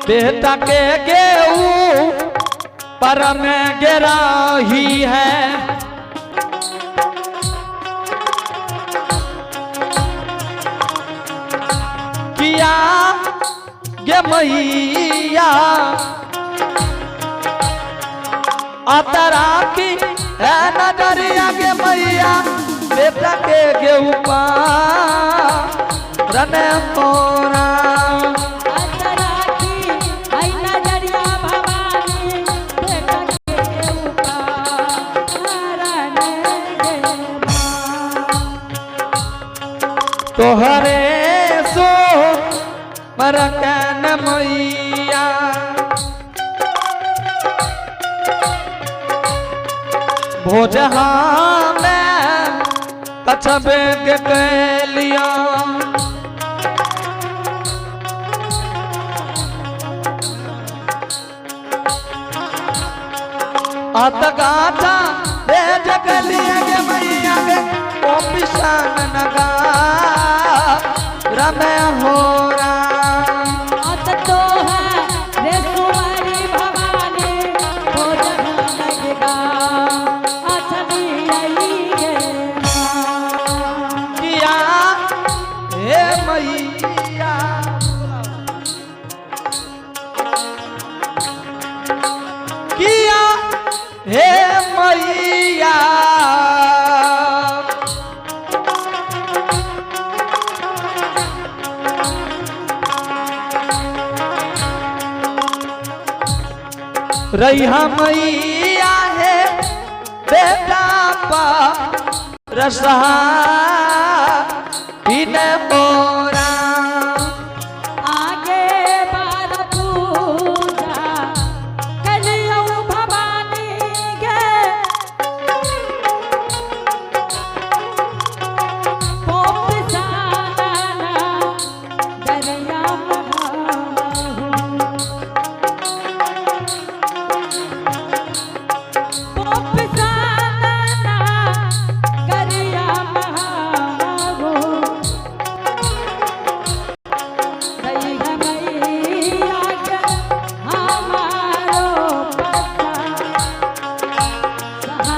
बेटा के गेऊ पर में गिराही है। किया गे मैया अतरा की है नजरिया गे मैया बेटा के गेऊ पर मोरा। तोहरे सो मरकन मैया भोजहा में कछबे के कैलिया। अत गाथा भेज के लिए गे मैया गे ओ पिसान नगा रमे हो अत तो है रे सुवारी भवानी भोजन लगगा अछनी आई गे माँ। किया हे मैया किया हे मैया रैहा मैया है बेटा पा रसहा बिन मोरा। आगे बार पूजा कलियौ भवानी गे पोप साना दरिया महाबहू। पोप साना दरिया महाबहू। दैया मैया के हमारो पता सहा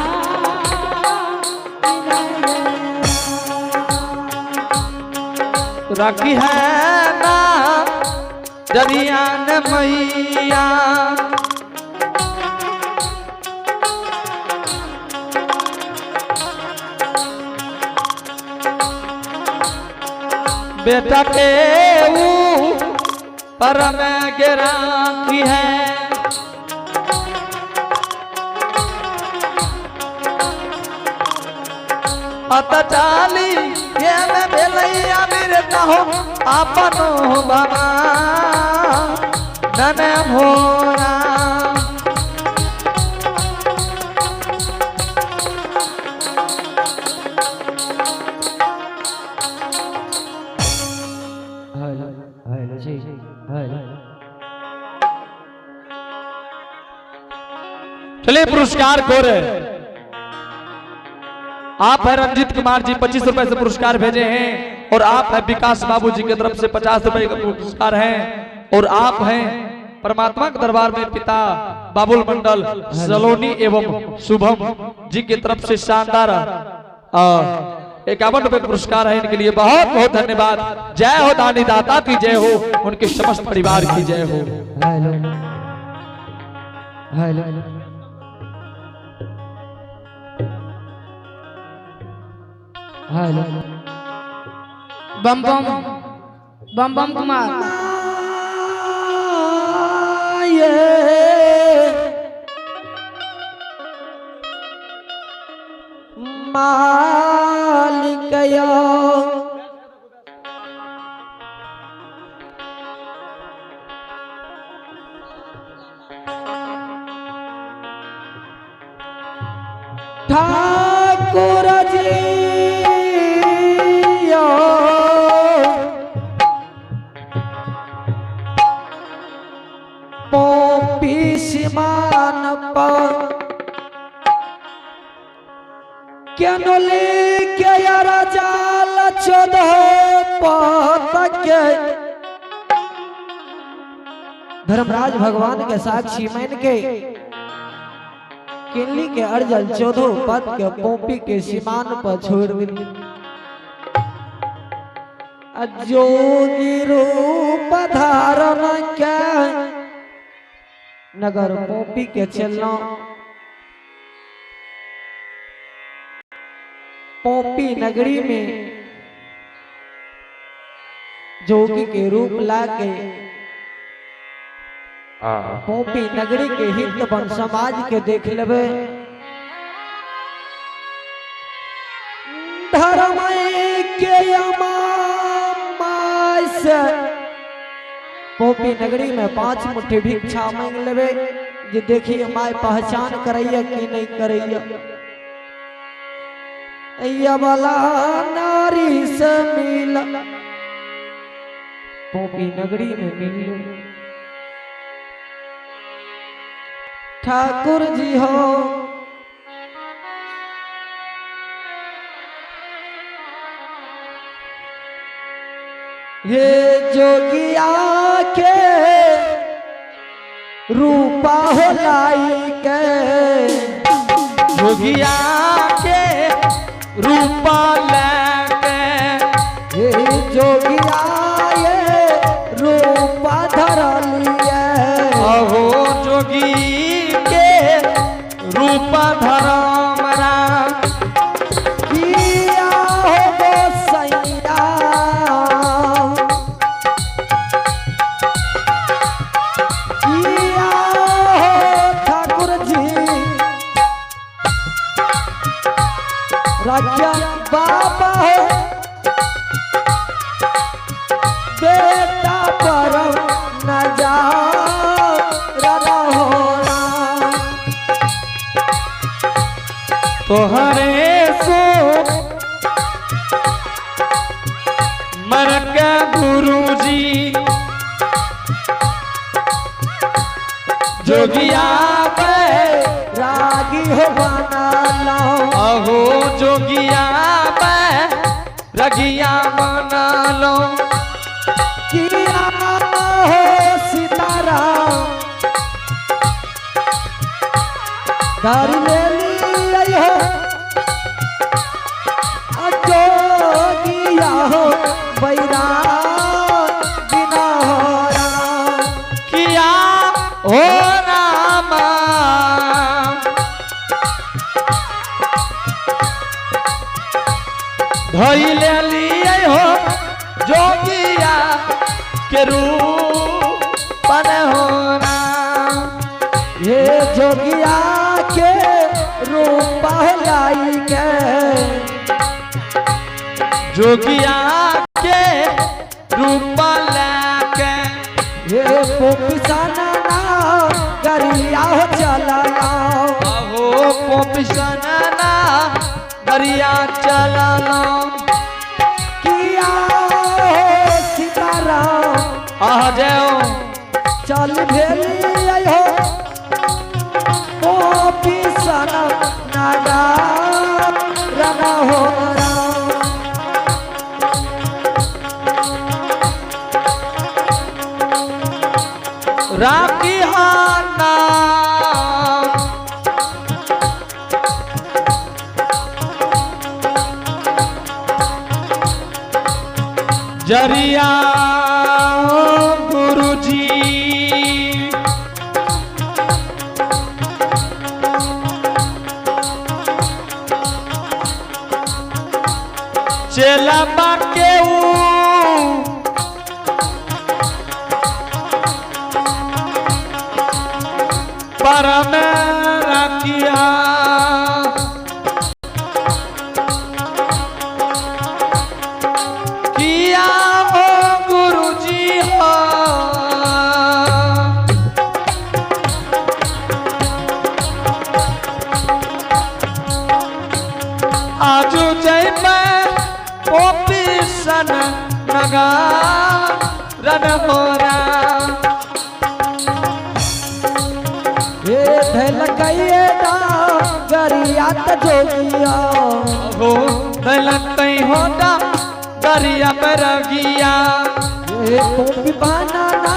रखी है ना दरियान मैया बेटा के ऊ पर में गिरा की है। अत चाली ये में भेलैया मेरे कहो आपनो बाबा नन भोरा। हेलो जी हेलो। चलिए पुरस्कार को रहे आप है रंजीत कुमार जी 25 रुपए से पुरस्कार भेजे हैं और आप है विकास बाबू जी की तरफ से 50 रुपए का पुरस्कार है और आप हैं परमात्मा के दरबार में पिता बाबुल मंडल सलोनी एवं शुभम जी की तरफ से शानदार 51 रुपए का पुरस्कार है। इनके लिए बहुत बहुत धन्यवाद। जय हो दानी दाता की जय हो, उनके समस्त परिवार की जय हो। Hello hello hello. बम बम बम बम कुमार। ये मालिक यो ठाकुर जी यो पोपी सीमान पर केनो लेके राजाल 14 पत के धर्मराज भगवान के साक्षी मान के किनली के अर्जल 14 पद के पोपी के सीमान पर छोड़ दिली। जोगी रूप धारण के नगर पोपी के चलना। पोपी नगरी में जोगी के रूप ला के पोपी नगरी के हित बन समाज के देख लेबे। धर्म के से पोपी नगरी में 5 मुट्ठी भिक्षा मांग लेबे जे देखिए my पहचान करैया कि नहीं करैया। वाला नारी से मिल पोपी नगरी में मिल ठाकुर जी हो। हे जोगिया के रूपा हो लाई के, जोगिया के रूपा लाके, हे जोगिया ये रूपा धर लिए, अहो जोगी के रूपा धरम राम किया हो गोसैया, किया हो ठाकुर जी रखिया बाबा हो बेटा पर न जा हो राम। तोहरे सो मर के गुरुजी जोगिया पे रागी हो बना लो, अहो जोगिया पे रगिया बना लो। किया हो सीताराम धर ले लिया हो जोगिया हो बैरा बिना हो राम। किया हो रामा धोई ले लिए हो जोगिया के रूप हो राम। ये जोगिया के रूप लाई के, जोगिया के रूप लाके, ये पोपिसाना गरिया हो चला अहो पोपिसना दरिया चला किया हो सीताराम आह जय चल भेली हो पोपिसाना नागा रना हो राम। राखी हाना जरिया गुरुजी चेला बाके ऊ परम रखिया किया हो गुरुजी हो। आजू जय मैं पोपी सन नगा रन हो राम। हे धलकइए दा गरिया त जोगिया हो धलकई हो दा गरिया बरगिया। ये पोपी बनाना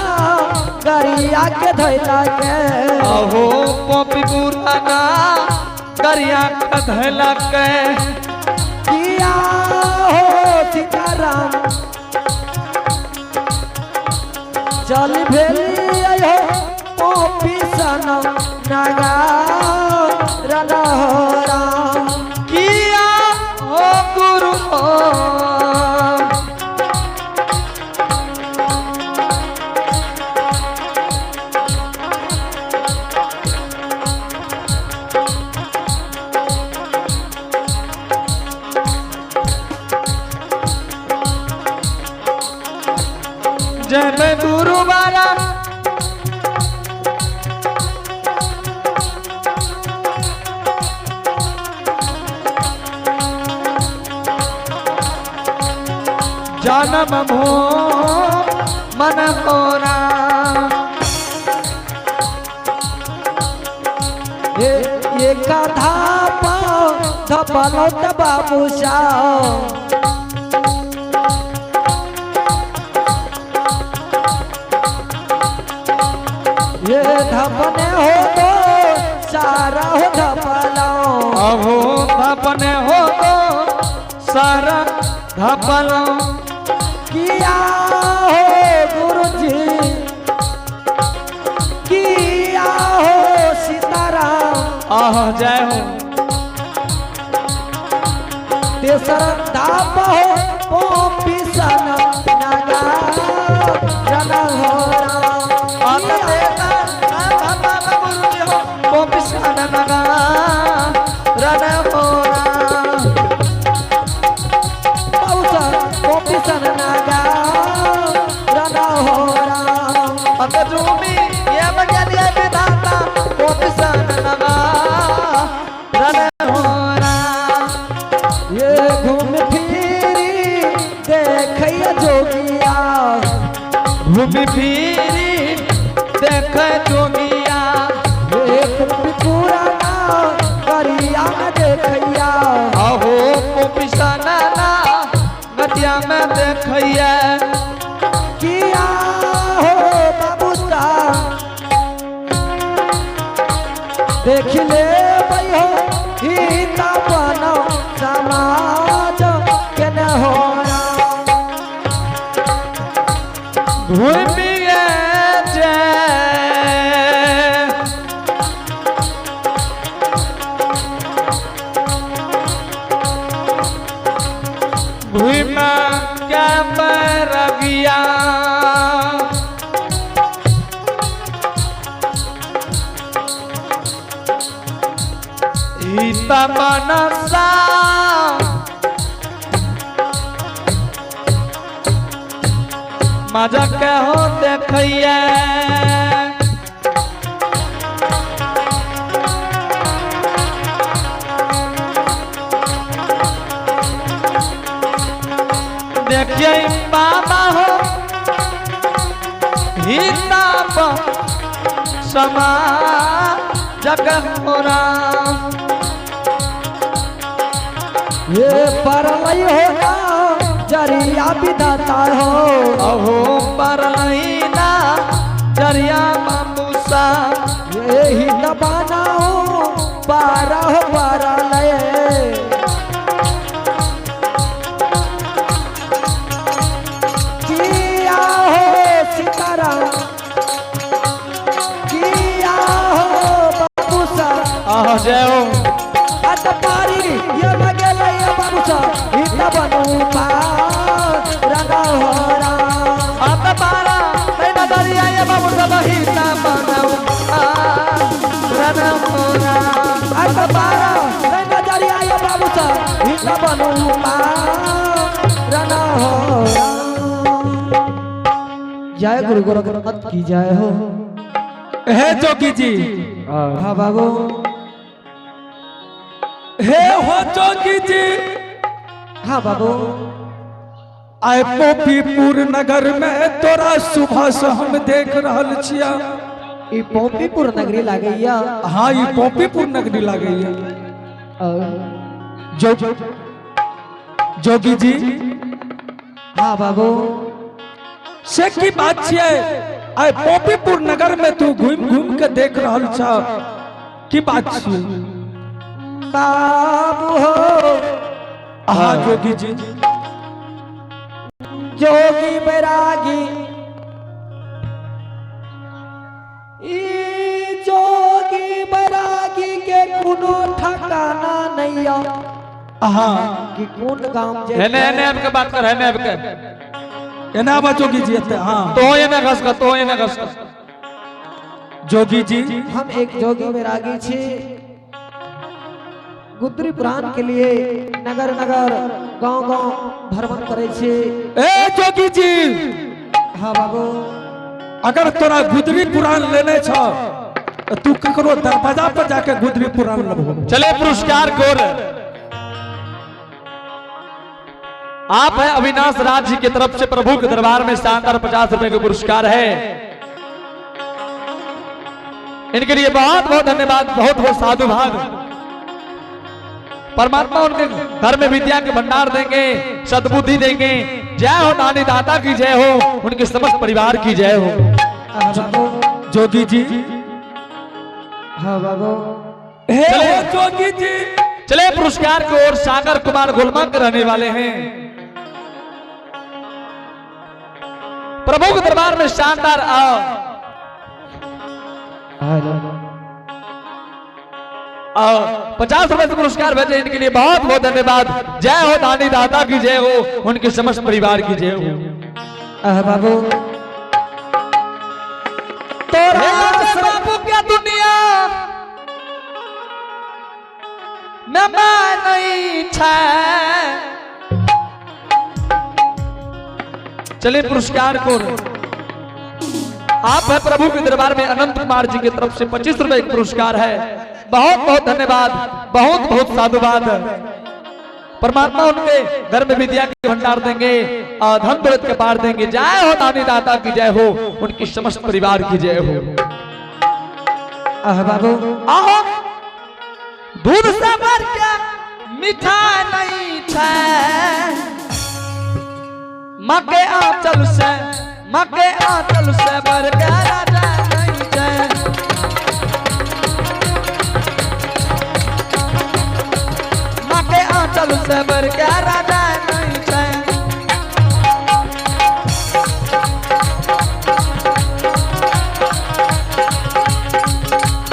गरिया के धैला के। अहो पोपी पुराना गरिया के धैला के। किया हो सीताराम चल भेली हो पोपी सना नागा रना हो राम। किया हो गुरु हो। जय गुरु बारा जनम भो मन होरा। ये कथा पाओ धपलो बाबू शाह। ये धपने हो तो सारा हो धपलो। अहो धपने हो तो सारा धपलो। किया हो गुरुजी किया हो सीताराम। आह जय हो। तेसर धाप हो पोपी सना नागा रना हो राम। पोपी सना नागा रना हो राम। पोपी सना नागा रना हो राम। अतजूमी ये मगलिया विधाता पोपी सना नागा रना हो राम। ये घूम फिरी देखैया जोगिया। घूम फिरी देख जोगिया। ये पोपी पुराना गरिया में देखैया। अहो पोपी सना ना गटिया में देखैया। किया हो बाबू साहब देख ले भाई हो हिता बनो समाज के न हो राम। घूमिए जय भूम के बरगिया। हित मनसा मजा के हो देखैया। देखिए बाबा हो हिता समा जग हो राम। ये परलय हो ना जरिया विधाता हो। अहो परलई ना जरिया बाबूसा। ये ही न बनाओ पारा हो परलय। किया हो सीताराम किया हो बाबू साहब। आह जय हो। अत पारी ये मगेल ये बाबू साहब हित बनू पार रंगा हो राम। अत पारा नैना दरिया ये बाबू साहब हित बनू पार रंगा हो राम। अत पारा नैना दरिया ये बाबू साहब हित बनू पार रंगा हो राम। जय गुरु गोरखनाथ की जय हो। हे जोगी जी। हाँ बाबू। हे हो जोगी जी। हाँ बाबू। आए पोपीपुर नगर में तोरा सुबह से हम देख रहल छिया। ई पोपीपुर नगरी लागैया। हाँ ई पोपीपुर नगरी लागैया। जोगी जी हाँ बाबू। से की बात छियै? आइ पॉपीपुर नगर में तू घूम घूम के देख रहल छ, की बात छियै? बाबू हो। अहाँ जोगी जी। जोगी बैरागी, ई जोगी बैरागी के कोनो ठिकाना नहीं आ अहाँ कि कोन गांव जे। एने एने आबि के बात कर, एने आबि के। एना बा जोगी जी एते। हाँ। तो एने घस कर, तो एने घस कर। जोगी जी। हम एक जोगी बैरागी छी, गुदरी पुराण के लिए नगर नगर गांव गांव भ्रमण करे छी। ए जोगी जी। हाँ बाबू। अगर तोरा गुदरी पुराण लेने छ तो तू ककरो दरवाजा पर जाके गुदरी पुराण लेबहो। चले पुरस्कार कोर आप है अविनाश राज जी की तरफ से प्रभु के दरबार में शानदार 50 रुपए का पुरस्कार है। इनके लिए बहुत बहुत धन्यवाद, बहुत बहुत साधुवाद। परमात्मा उनके घर में विद्या के भंडार देंगे, सद्बुद्धि देंगे। जय हो दानी दाता की जय हो, उनके समस्त परिवार की जय हो। हाँ बाबू। जोगी जी। हाँ बाबू। हे चले। हो जोगी जी। चले पुरस्कार की ओर, सागर कुमार गुलमा के रहने वाले हैं। प्रभु के दरबार में शानदार आओ हेलो। 50 रुपए से पुरस्कार भेजे, इनके लिए बहुत बहुत धन्यवाद। जय हो दानी दाता की जय हो, उनके समस्त परिवार की जय हो। आह बाबू, तोरा बाबू क्या दुनिया में मैं नहीं छे। चलिए पुरस्कार को आप है प्रभु के दरबार में अनंत कुमार जी की तरफ से 25 रुपए का पुरस्कार है। बहुत बहुत धन्यवाद, बहुत बहुत साधुवाद। परमात्मा उनके घर में विद्या के भंडार देंगे और धन दौलत के पार देंगे। जय हो दानी दाता की जय हो, उनकी समस्त परिवार की जय हो। आह बाबू। आहो, दूध से बढ़ के मिठाई नहीं छे, माँ के आंचल से, माँ के आंचल से बढ़ के राजा नहीं छे। माँ के आंचल से बढ़ के राजा नहीं छे।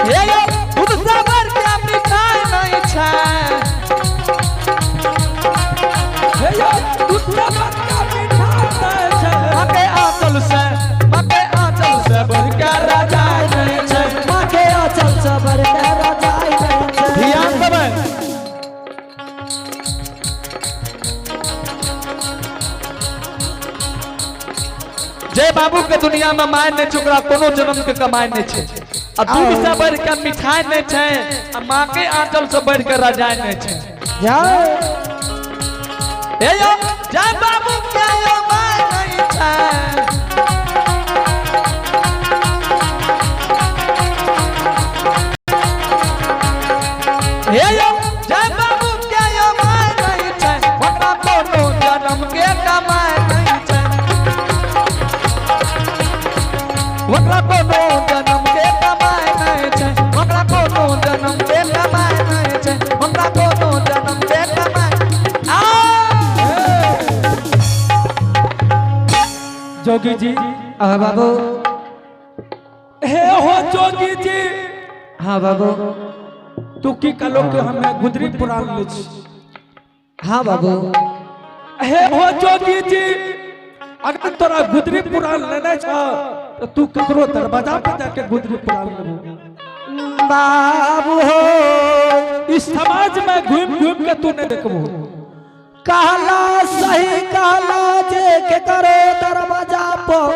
हे यो, दूध से बढ़ के मिठाई नहीं छे। हे यो, दूसरा बच्चा मिठाई नहीं छै। माँ के आंचल से, माँ के आंचल से बढ़ के राजा नहीं छे। माँ के आंचल से बढ़ के राजा नहीं छे। ध्यान देबै। जय बाबू के दुनिया में my नहीं छै, ओकरा कोनो जन्म के कमाई नहीं छै। आ दूध से बढ़ के मिठाई नहीं छै, आ माँ के आंचल से बढ़ के रजाई नहीं छै। जय। हे यो, जय बाबू के यो my नहीं छै। हे यो, जय बाबू के यो my नहीं छै, ओकरा कोनो जन्म के कमाई नहीं छै। ओकरा कोनो जन्म के कमाई नहीं छै। ओकरा कोनो जन्म के कमाई नहीं छै। ओकरा कोनो जन्म के कमाई आ जोगी जी। आह बाबू। हे हो जोगी जी। हाँ बाबू। तू की कहलो कि हमें गुदरी पुराण ले छी? हाँ बाबू। हे हो जोगी जी, अगर तोरा गुदरी पुराण लेने छ तो तू ककरो दरवाजा पर जाके गुदरी पुराण लेबो। बाबू हो। इस समाज में घूम घूम के तू नहीं देखबो। कहला सही कहला, जे के करो दरवाजा पर।